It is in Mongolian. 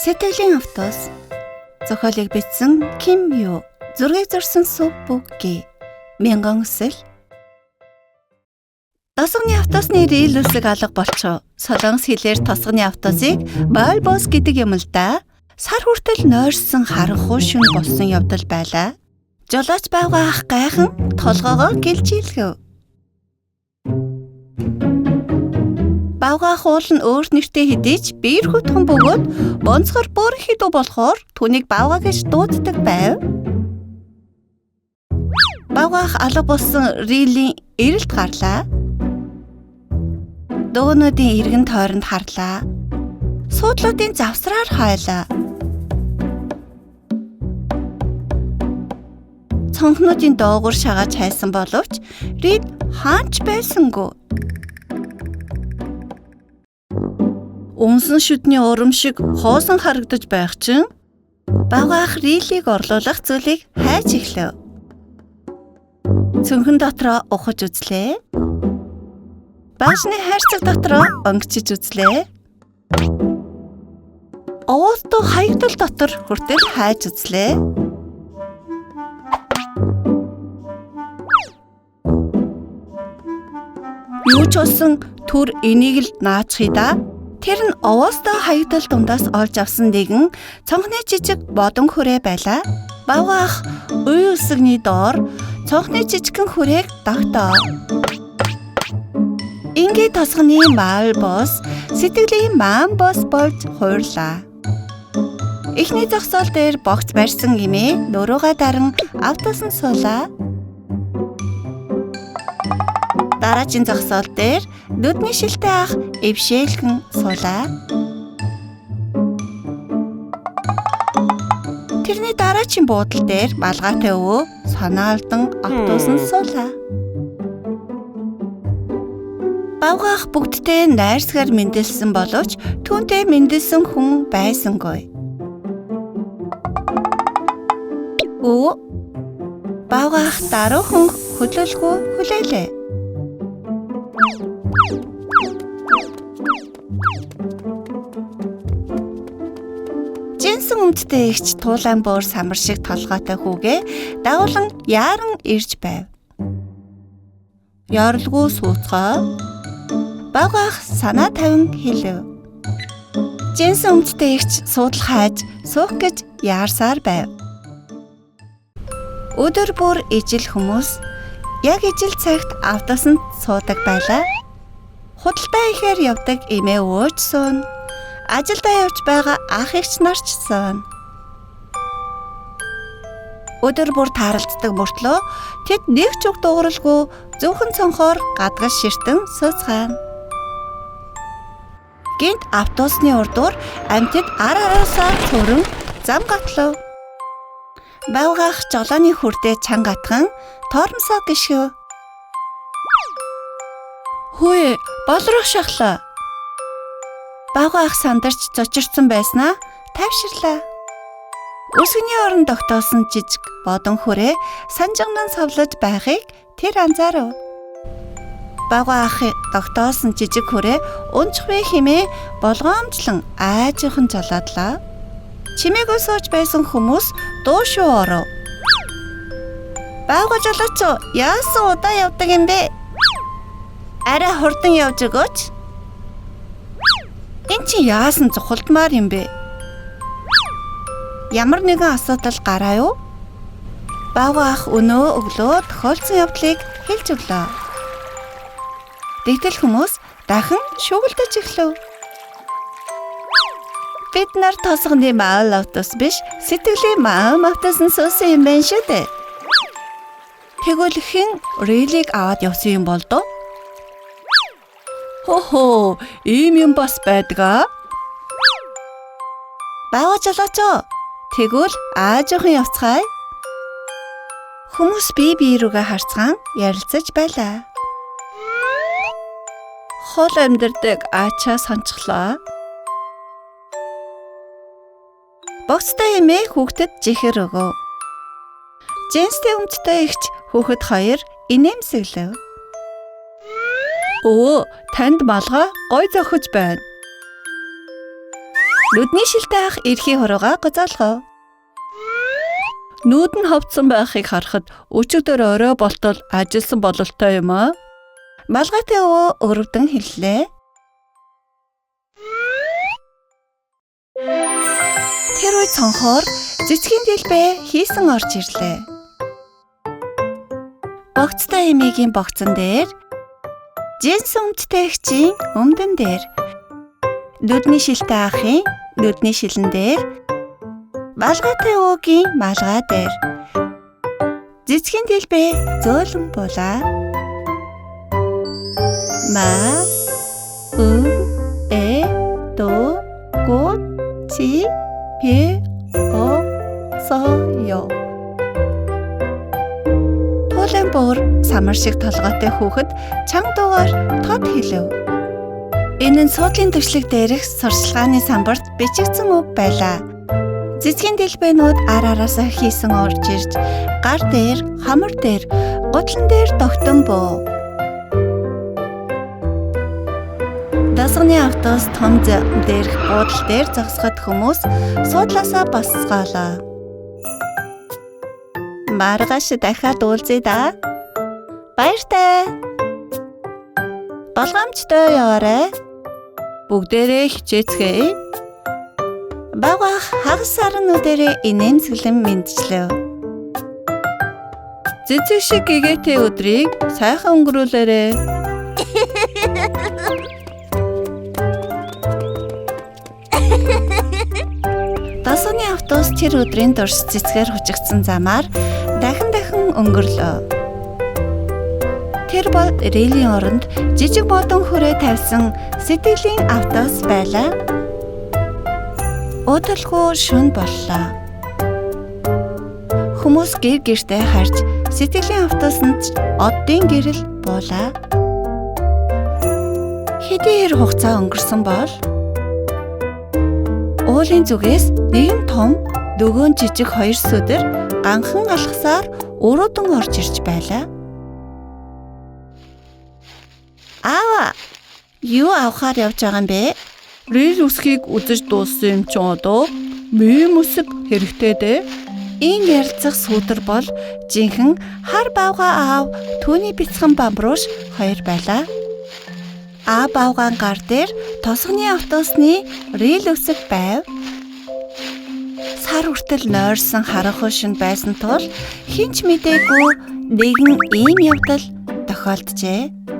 Сэтгэлийн автобус. Зохиолыг бичсэн Ким Ю, зургийг зурсан Су Бүки. Мянган өсөл. Тосгоны автобусны рил үсэг алга болчихов. Солонгос хэлээр тосгоны автобусыг Балбос гэдэг юм л да. Сар хүртэл нойрсон харанхуй шөнө болсон явдал байлаа. Жолооч байгаа ах гайхан толгоогоо гэлжийлгэв. Бавга ах уул нь өөр нэртэй хэдий ч биер хөтхөн бөгөөд бонцгор бүр хідүү болохоор түүнийг бавга гэж дууддаг байв. Бавга ах алга болсон рилийн эрэлт гарлаа. Дуунуудын эргэн тойронд харлаа. Суудлуудын завсраар хайлаа. Цонхнуудын доогуур шагааж хайсан боловч Рид хаач байсангүй. Үнсэн шүдний урам шиг хоосон харагдаж байх чинь бага ах Рилийг орлуулах зүйлийг хайж эхлэв. Цүнхэн дотроо ухаж үзлээ. Баашны хайрцаг дотроо онгичиж үзлээ. Овооттой хаягдал дотор хүртэл хайж үзлээ. Юу ч болсон түр энийг л наачихъя да. Тэр нь овоостой хаягдал дундаас олж авсан нэгэн цонхны жижиг бодон хүрээ байлаа. Бавга ах уй үсгний доор цонхны жижигхэн хүрээг тогтоо. Ингээд тосгоны маал бос сэтгэлийн маан бос болж хуурлаа. Эхний зогсоол дээр богц барьсан эмээ нөрөөгөө даран автобусан суулаа. Дараагийн зогсоол дээр нүдний шилтэй ах эвшээлхэн суулаа. Тэрний дараагийн буудал дээр малгайтай өвөө санаа алдан автобусан суулаа. Бавга ах бүгдтэй найрсгаар мэндэлсэн боловч түүнтэй мэндэлсэн хүн байсангүй. Өө бавга ах даруухан хөдлөлгүй хүлээлээ. Жинсэн өмдтэй эгч туулайн буур самар шиг толгойтой хүүгээ дагуулan яаран ирж байв. Ёролгүй сууцгаа. Бага ах санаа тавин хэлэв. Жинсэн өмдтэй эгч суудал хайж суух гэж яарсаар байв. Өдөр бүр ижил хүмүүс яг ижил цагт автобусанд суудаг байлаа. Худалдаа ихээр явдаг эмээ өвөөч суун. Ажилдаа явж байгаа ах эгч нарч суун. Өдөр бүр тааралддаг мөртлөө тэд нэг ч үг дуугаралгүй зөвхөн цонхоор гадгал ширтэн сууцгаана. Гэнт автобусны урдуур амьтад ар араасаа цөөрөн зам гатлав. Бавга ах жолооны хүрдээ чанга атхан тоормсоо гიშгэв. Хөөе, болрох шахлаа. Бавга ах сандарч зочирцсан байснаа тайвширлаа. Өсгөний орон тогтоосон жижиг бодон хүрээ санжигнан савлаж байхыг тэр анзаарав. Бавга ах тогтоосон жижиг хүрээ унчихвэ хэмээн болгоомжлон аажихан жолоодлоо. Чимээгүй сууж байсан хүмүүс дуу шуу оров. Бавга жолооч яасан удаа явдаг юм бэ? Арай хурдан явж өгөөч. Эн чинь яасан зухалдмаар юм бэ? Ямар нэгэн асуудал гараа юу? Бавга ах өнөө өглөө тохиолдсон явдлыг хэлж өглөө. Тэгтэл хүмүүс дахин шүүгэлдэж эхлэв. Бид нар тосгоны маал автобус биш, сэтгэлийн маал автобус нь суусан юм байна шүү дээ. Тэгвэл хэн религ аваад явсан юм бол доо? Хо-хо, ийм юм бас байдгаа. Бавга жолооч оо, тэгвэл аажуухан явцгаая. Хүмүүс бие бие рүүгээ харцгаан ярилцаж байлаа. Хол амьдардаг аачаа сонцглоо. Богцтой эмээ хүүхдэд жихэр өгөв. Джинстэй өмдтэй эгч хүүхэд хоёр инээмсэглэв. Өө, танд малгай гой зохиж байна. Нүдний шилтэй ах эрхий хуруугаа гозоолгов. Нүд нь ховцсон байхыг харахад өчигдөр орой болтол ажилласан бололтой юм аа. Малгайтай өвөө өрөвдөн хэллээ. Тэр үе цонхоор цэцгийн дэлбэ хийсэн орж ирлээ. Богцтой эмээгийн богцон дээр, джинс өмдтэй эгчийн өмдөн дээр, нүдний шилтэй ахын нүдний шилэн дээр, малгайтай өвөөгийн малгай дээр цэцгийн дэлбэ зөөлөн буулаа. Ма ө э до го чи пе о со ё. Туулайн буур самар шиг толгойтой хүүхэд чанга дуугаар тод хэлэв. Энэ нь суудлын түшлэг дээрх сурчлагын самбарт бичигдсэн үг байлаа. Цэцгийн дэлбэнүүд ар араасаа хийсэн орж ирж гар дээр, хамар дээр, гутлан дээр тогтон буув. Дасганы автобус том дээрх буудал дээр зогсоход хүмүүс суудлаасаа босцоолоо. Маргааш дахиад уулзъя да. Баяртай. Болгоомжтой яваарай. Бүгдээрээ хичээцгээе. Бага хагас сарын нүдэрээ инээмсэглэн мэндчлэв. Цэцэг шиг гэгээтэй өдрийг сайхан өнгөрүүлээрэй. Дасганы автобус тэр өдрийн турш цэцгээр хучигдсан замаар дахин дахин өнгөрлөө. Тэр бол рейлийн оронд жижиг модон хүрээ тавьсан сэтгэлийн автобус байлаа. Удалгүй шөнө боллоо. Хүмүүс гэр гэртээ харж сэтгэлийн автобусанд оддын гэрэл буулаа. Хэдий хэр хугацаа өнгөрсөн бол уулын зүгээс нэгэн том, нөгөө нь жижиг хоёр сүдэр ганхан алхасаар уруудан орж ирж байлаа. Аава, юу авахаар явж байгаа юм бэ? Рил үсгийг үзэж дууссан юм чинь одоо мем үсэг хэрэгтэй дээ. Ийн ярилцах сүүдэр бол жинхэнэ хар баавгай аав түүний бяцхан бамбрууш хоёр байлаа. Аа баавгайн гар дээр тосгоны автобусны рил үсэг байв. Сар хүртэл нойрсон харанхуй шөнө байсан тул хэн ч мдээгүй нэгэн ийм явдал тохиолджээ.